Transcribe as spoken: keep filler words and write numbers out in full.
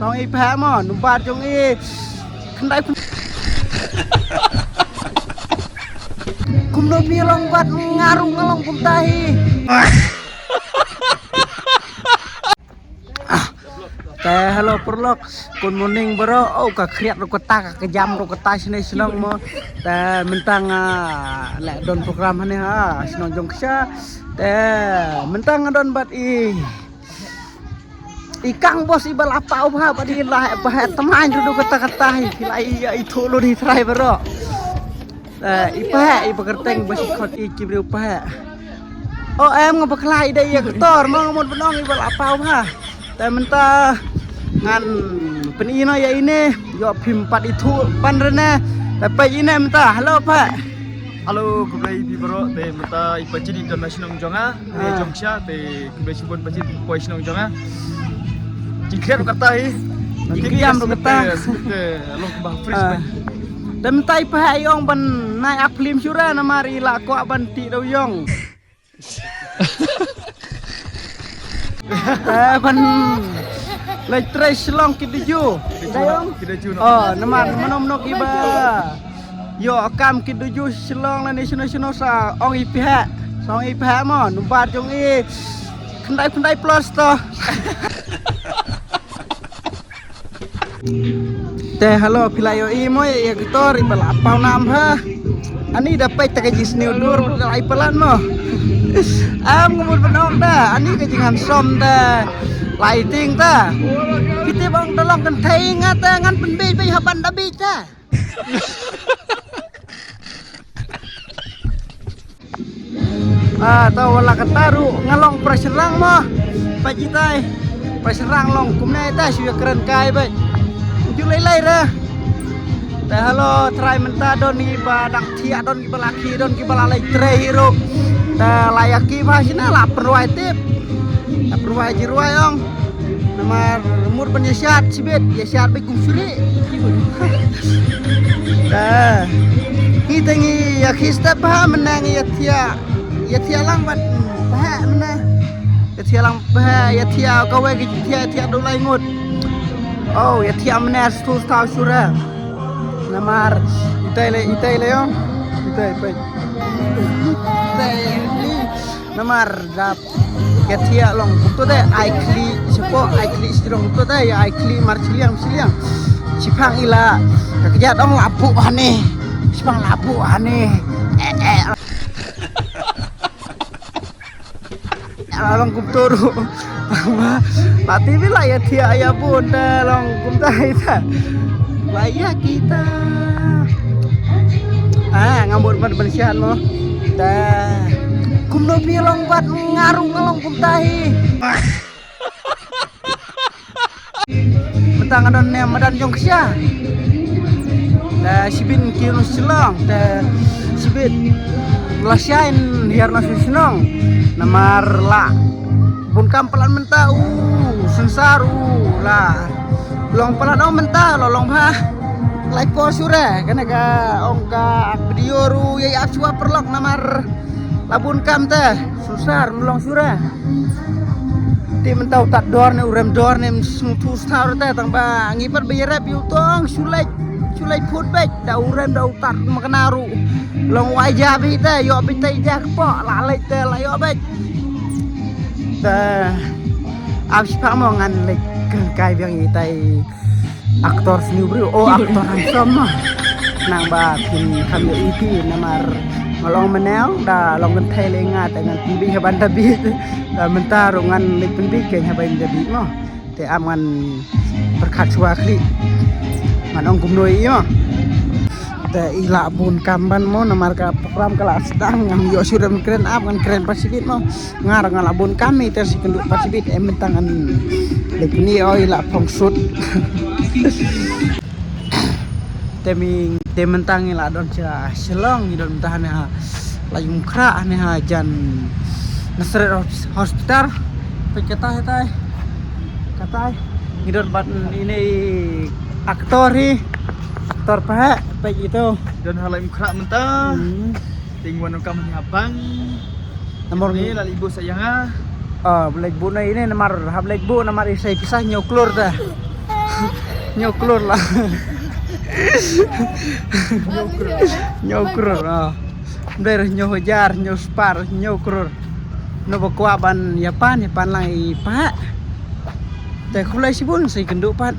Song i phe mo number jong i. Khyndai. Kumno phi long bad nga ruh nga long kumta hi. Te hello paralok. Good morning bro. Oh, ka khriat ruh kata, ka jam ruh kata shane shnong mo. Te mynta nga leh don program hane ha shnong Jongksha. Te mynta nga don bad i i kang bos i ba la paw bha bad i la ba he tmaiñ ruh kata kata hi. Ki la i i thu lu di trai bro. Eh, i phe i ba kyrteng ba shi khot i ki briew phe. O em, nga ba khlai i dei i actor mo, nga mut ba nong i ba la paw bha. Te mynta ngan pyni noh ïa ine, ïoh phim pat i thu pan rene. Te peit ine mynta. Hello phe. Hello, khublei phi baroh. Te mynta i pachin i don na shnong jong nga, ne jong sha, te khublei shibun pachin poi shnong jong nga. Jingkren kata hi. Jingkren kata. Te long ba fresh. Te mynta i pha i ong ban nai ak film shura namar i la kwah ban ti dau yong. Eh, ban leit trei Shillong ki diju. Dayong. Ki diju no. Oh, namar mano mano ki ba ïoh kam ki diju Shillong lane shino shino sa ong i phe. Sa ong i phe mo, number jong i khyndai khyndai plus to. Te hello, phi la ïohi mo ïa actor i ba la paw nam ha. Ani da peit ta ka jingsniew dur la i palat mo. Am ka mut ban ong da ani ka jinghandsome da. Lighting ta. Phi tip ong da long kynthei nga ta ngan pynbeit beit ha ban da beit ta. Ah, to wala kata ruh nga long pra syrang mo. Pa jitai. Pra syrang long kumne ta shu ïa kren kai beit. Ju lei lei ra. Te hello, trai mynta don ki ba dang thiah, don ki ba la ki, don ki ba la leit trei hi ruh. Te la ïa ki ba shina la pynrwai tip. La pynrwai ji rwai ong. Namar mut ban ïa shad shibit, ïa shad beit kum shuri. Te ngi te ngi ïa khi step ba mynne ngi ïa thiah, ïa thiah lang bad ba mynne. Ïa thiah lang ba ïa thiah kawei ki thiah, thiah dulai ngut. Oh, ïa thiah mynne stu stu shura. Namar itai le, itai le ong. Itai peit. Itai. Namar dap ka thiah long kumto de ai khlieh shapoh ai khlieh shilong kumto de ïa ai khlieh mar shiliang shiliang. Shipang ila ka kjat ong la buh hane. Shipang la buh hane. Eh eh. Long kumto ruh. Ma, ma T V la ïa thiah ïa bun da long kumta ita. La ïa kita. Ah, ngam bun ban ban sian mo. Da. Kumno phi long bad nga ruh nga long kumta hi. Mynta nga don ne madan jong ksha. Te shibit ki nus shlong te shibit la shain hiar na shnong. Namar la bun kam palat mynta u sensar u la long palat ong mynta la long bha. Lai por sure kane ka ong ka video ru ya ap shuwa perlok namar la bun kam te sensar mlong sure. Ti mynta u tat dor ne u rem dor ne sngewthuh star te tang ba ngi pat ba ïarap ïa u tong shu leit shu leit phut beit da u rem da u tat ma kena ruh. Long wai ja beit te ïoh beit te ja kpoh la leit te la ïoh beit. Te ap shiphang mo ngan leit kren kai biang ïa tai. Actor sniew briew, oh actor handsome ma. Nang ba phin kham ïohi phi namar nga long mynne da long kynthei lei nga te ngan pynbeit ha ban da beit. Da mynta ruh ngan leit pynbeit kein ha ban da beit mo. Te ap ngan pyrkhat shuwa khlieh. Ngan ong kumno ïa i mo. Te i lah bun kam ban mo namar ka program ka la sdang ngam ïoh shuh ban kren ap ngan kren pat shibit mo. Nga ruh nga la bun kam ïa te shi kynduh pat shibit em mynta ngan leit pyni oi la phong sut. Te mi te mynta ngi la don sha Shillong ngi don mynta hane ha la yung khra hane ha jan Nasrec Hos- Hospital. Peit katai tai katai ngi don bad ine i actor hi actor pa peit ito. Don ha la yung khra mynta. Hmm. Te ngi wan kam ha bang. Namar ni la libu sayang ah. Ah, black bu na ini namar ha black bu namar isai pisah nyo klur dah. Hynñiew klur la. Hynñiew klur. Hynñiew klur. Oh. Ym dei hynñiew hajar, hynñiew spah, hynñiew klur. Naba kwah ban ïa pan, ïa pan lang i pa. Te khublei shibun sa ïakynduh pat.